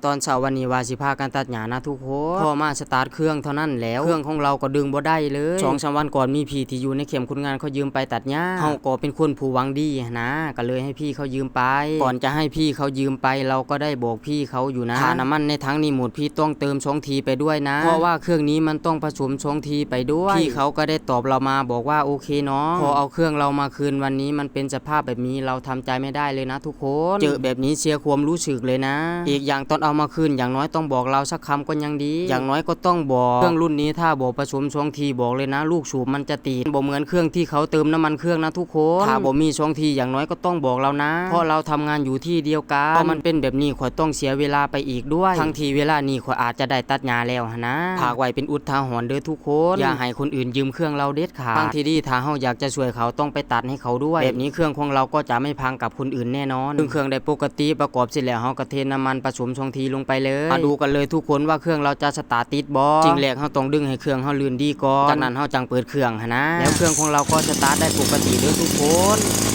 ຕອນເຊົ້າວັນນີ້ວ່າຊິພາກັນຕັດຫຍ້ານະທຸກຄົນ. ພໍມາສະຕາດເຄື່ອງເທົ່ານັ້ນແລ້ວ ເຄື່ອງຂອງເຮົາກໍດຶງບໍ່ໄດ້ເລີຍ. ສອງສາມວັນກ່ອນມີພີ່ທີ່ຢູ່ໃນແຄ້ມຄົນງານເຂົາຢືມໄປຕັດຫຍ້າ. ເຮົາກໍເປັນຄົນຜູ້ຫວັງດີຫັ້ນນະ ກໍເລີຍໃຫ້ພີ່ເຂົາຢືມໄປ. ກ່ອນຈະໃຫ້ພີ່ເຂົາຢືມໄປ ເຮົາກໍໄດ້ບອກພີ່ເຂົາຢູ່ນະ ຖ້ານ້ຳມັນໃນຖັງນີ້ໝົດ ພີ່ຕ້ອງເຕີມສອງທີໄປດ້ວຍນະ ເພາະວ່າເຄື່ອງນີ້ມັນຕ້ອງປະສົມສອງທີໄປດ້ວຍ. ພີ່ເຂົາກໍໄດ້ຕອບເຮົາມາບອກວ່າ ໂອເຄເນາະ. ພໍເອົາເຄື່ອງເຮົາມາຄືນ ວັນນີ້ມັນເປັນສະພາບແບບນີ້ ເຮົາທຳໃຈໄມ່ໄດ້ເລີຍນະທຸກຄົນ. ເຈີແບບນີ້ເສຍຄວາມຮູ້ສຶກເລີຍນະ. ອີກຢ່າງຕອນເອົາມາຄືນ ຢ່າງໜ້ອຍຕ້ອງບອກເຮົາສັກຄຳກໍຍັງດີ. ຢ່າງໜ້ອຍກໍຕ້ອງບອກ. ເຄື່ອງລຸ້ນນີ້ຖ້າບໍ່ປະສົມສອງທີ ບອກເລີຍນະ ລູກສູບມັນຈະຕິດ. ບໍ່ເໝືອນເຄື່ອງທີ່ເຂົາເຕີມນ້ຳມັນເຄື່ອງນະທຸກຄົນ. ຖ້າບໍ່ມີສອງທີ ຢ່າງໜ້ອຍກໍຕ້ອງບອກເຮົານະ ເພາະເຮົາທຳງານຢູ່ທີ່ດຽວກັນ. ເພາະມັນເປັນແບບນີ້ ຂ້ອຍຕ້ອງເສຍເວລາໄປອີກດ້ວຍ ທັງທີ່ເວລານີ້ຂ້ອຍອາດຈະໄດ້ຕັດຫຍ້າແລ້ວຫັ້ນນະ. ຝາກໄວ້ເປັນອຸດທາຫອນເດີທຸກຄົນ ຢ່າໃຫ້ຄົນອື່ນຢືມເຄື່ອງເຮົາເດັດຂາດ. ທາງທີ່ດີ ຖ້າເຮົາຢາກຈະຊ່ວຍເຂົາ ຕ້ອງໄປຕັດໃຫ້ເຂົາດ້ວຍ. ແບບນີ້ເຄື່ອງຂອງເຮົາກໍຈະໄມ່ພັງກັບຄົນອື່ນແນ່ນອນ. ດຶງເຄື່ອງໄດ້ປົກກະຕິ ປະກອບເສັດແລ້ວ ເຮົາກໍເທນ້ຳມັນປະສົມສອງທີລົງໄປເລີຍ. ມາດູກັນເລີຍທຸກຄົນວ່າເຄື່ອງເຮົາຈະສະຕາດຕິດບໍ່? ສິ່ງແລກເຮົາຕ້ອງດຶງໃຫ້ເຄື່ອງເຮົາລື່ນດີກ່ອນ ຈາກນັ້ນເຮົາຈັ່ງເປີດເຄື່ອງຫັ້ນນະ. ແລ້ວເຄື່ອງຂອງເຮົາກໍສະຕາດໄດ້ປົກກະຕິເດີທຸກຄົນ.